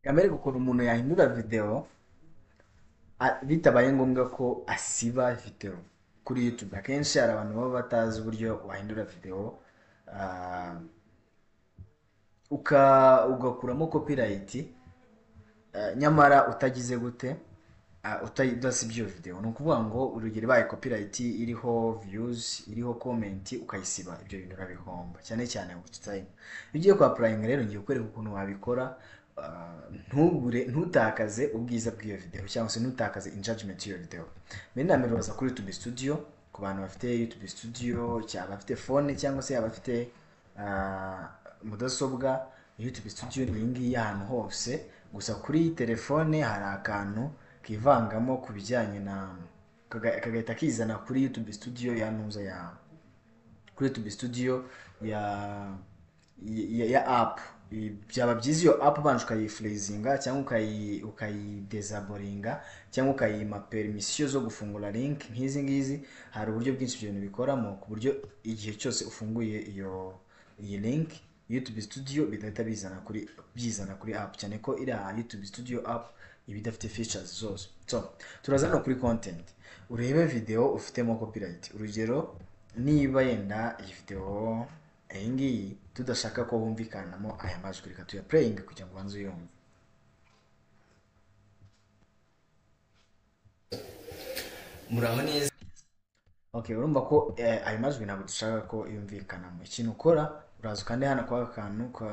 Kamere ukuntu umuntu yahindura video bitabaye ngombwa ko asiba video kuri YouTube. Akenshi hari abantu baba batazi uburyo wahindura video, ugakuramo copyright, nyamara utagize gute, udasibye iyo video. Ni ukuvuga ngo urugero ibaye copyright iriho views, iriho comment, ukayisiba, ibyo bintu urabihomba cyane cyane watch time. Iyo ugiye kwa applying rero, ngiye kukwereka ukuntu wabikora, ntubure, ntutakaze ubwiza bw'iyo video cyangwa se ntutakaze engagement y'iyo video. Mbere na mbere uraza kuri YouTube Studio. Ku bantu bafite YouTube Studio, cyangwa abafite phone cyangwa se abafite mudasobwa, YouTube Studio ni iyi ngiyi ahantu hose. Gusa kuri telefone hari akantu kivangamo ku bijyanye na kagahita kizana kuri YouTube Studio ya ntuza ya kuri YouTube Studio ya app. Byaba byiza iyo app ubanje ukayifreezinga cyangwa ukayidisablinga cyangwa ukayima permission zo gufungura link nk'izi ngizi. Hari uburyo bwinshi ibyo bintu bikoramo, ku buryo igihe cyose ufunguye iyi link YouTube Studio bidahita byizana kuri app, cyane ko iriya YouTube Studio app iba idafite features zose. So turaza hano kuri content, urebe video ufitemo copyright. Urugero niba yenda iyi video iyi ngiyi tudashaka ko humvikanamo aya majwi, reka tuya playing kugira ngo ubanze uyumve. Muraho neza. Okay, urumva ko ayo majwi ntabwo dushaka ko yumvikanamo. Ikintu ukora, uraza ukande hano kwa kantu ka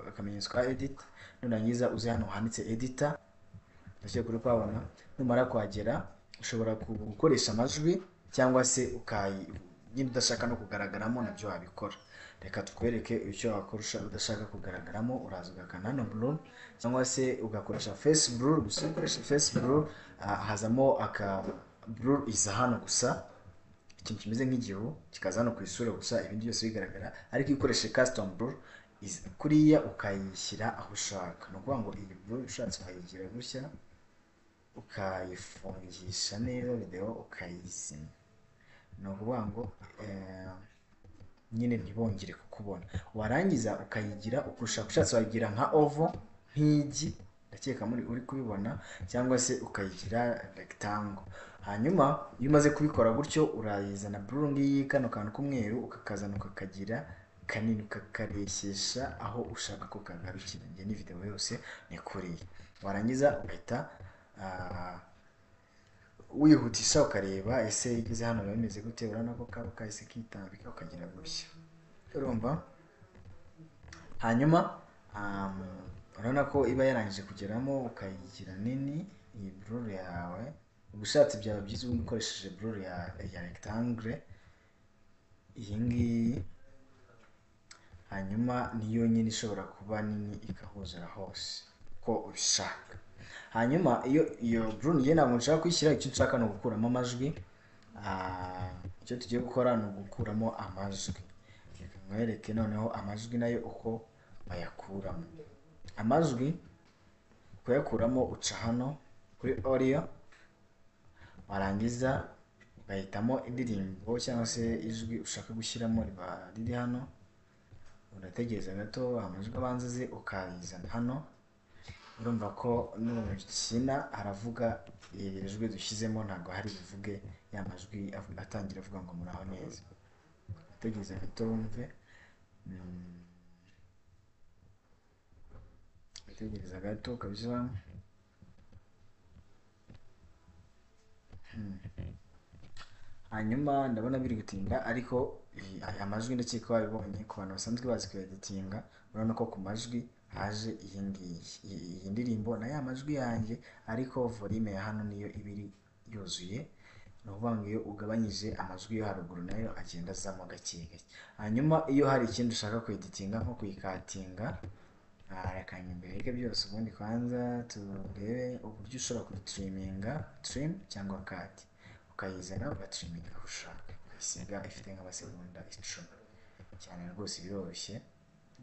akamenyetso ka edit, nurangiza uze hano handitse editor, ndakeka uri kuhabona. Numara kuhagera ushobora gukoresha amajwi cyangwa se nyine udashaka no kugaragaramo nabyo wabikora. Reka tukwereke icyo wakora udashaka kugaragaramo. Uraza ugakanda hano blur cyangwa se ugakoresha face blur. Gusa iyo ukoresha face blur, hazamo aka blur iza hano gusa, ikintu kimeze nk'igihu kikaza hano ku isura gusa, ibindi byose bigaragara. Ariko iyo ukoresheje custom blur kuriya ukayishyira aho ushaka. Ni ukuvuga ngo iyi blur ushatse wayigira gutya, ukayifungisha neza video ukayizimya. Ni ukuvuga ngo nyine ntibongere kukubona. Warangiza ukayigira uko ushaka. Ushatse wayigira nka oval, nk'igi, ndakeka muri uri kubibona, cyangwa se ukayigira rectangle. Hanyuma iyo umaze kubikora gutyo, urayizana blur ngiyi, kano kantu k'umweru ukakazana ukakagira kanini, ukakareshyesha aho ushaka ko kagarukira. Njye ni video yose ni kuriya. Warangiza ugahita wihutisha ukareba ese igeze hano biba bimeze gute. Urabona ko kaba kahise kitambika ukagira gutya, urumva. Hanyuma urabona ko iba yarangije kugeramo, ukayigira nini iyi blur yawe. Ubushatse byaba byiza ubundi ukoresheje blur ya rectangle iyi ngiyi, hanyuma niyo nyine ishobora kuba nini ikahuzura hose uko ubishaka. Hanyuma iyo blur njye ntabwo nshaka kuyishyira, icyo nshaka ni ugukuramo amajwi. Icyo tugiye gukora ni ugukuramo amajwi. Reka nkwereke noneho amajwi nayo uko bayakuramo. Amajwi kuyakuramo uca hano kuri audio, warangiza ugahitamo indirimbo cyangwa se ijwi ushaka gushyiramo riba riri hano. Urategereza gato amajwi abanza aze, ukayizana hano. Urumva ko nukina aravuga iri jwi dushyizemo, ntabwo hari buvuge ya majwi atangira avuga ngo muraho neza. Utegereza gato wumve. Utegereza gato kabisa. Hanyuma ndabona biri gutinda, ariko aya majwi ndakeka wabibonye. Ku bantu basanzwe bazi kuyeditinga, urabona ko ku majwi haje iyi ngiyi, iyi ndirimbo na ya majwi yanjye, ariko volume ya hano niyo iba iri yuzuye. Ni ukuvuga ngo iyo ugabanyije amajwi yo haruguru nayo agenda azamo gake gake. Hanyuma iyo hari ikindi ushaka kuyeditinga nko kuyikatinga, reka mbereke byose. Ubundi kwanza turebe uburyo ushobora kuyitriminga, trim cyangwa cut, ukayizana ugatriminga aho ushaka, ukayisiga ifite nk'amasegonda 10 cyane rwose biroroshye.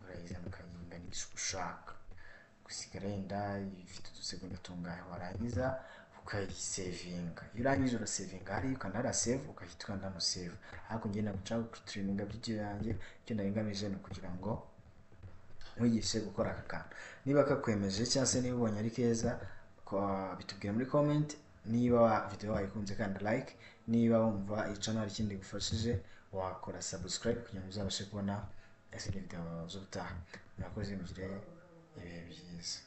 Urayizana ukayinganisha uko ushaka, gusigara yenda ifite udusegonda tungahe, warangiza ukayisevinga. Iyo urangije urasevinga hariya, ukanda hariya save, ugahita ukanda hano save. Ariko njye ntabwo nshaka gutriminga video yanjye, icyo nari ngamije ni ukugira ngo Nkwigishe gukora aka kantu. Niba kakwemeje cyangwa se niba ubonye ari keza, bitubwire muri comment. Niba video wayikunze, kanda like. Niba wumva iyi channel hari ikindi igufashije, wakora subscribe kugira ngo uzabashe kubona izindi video z'ubutaha. Murakoze, mugire ibihe byiza.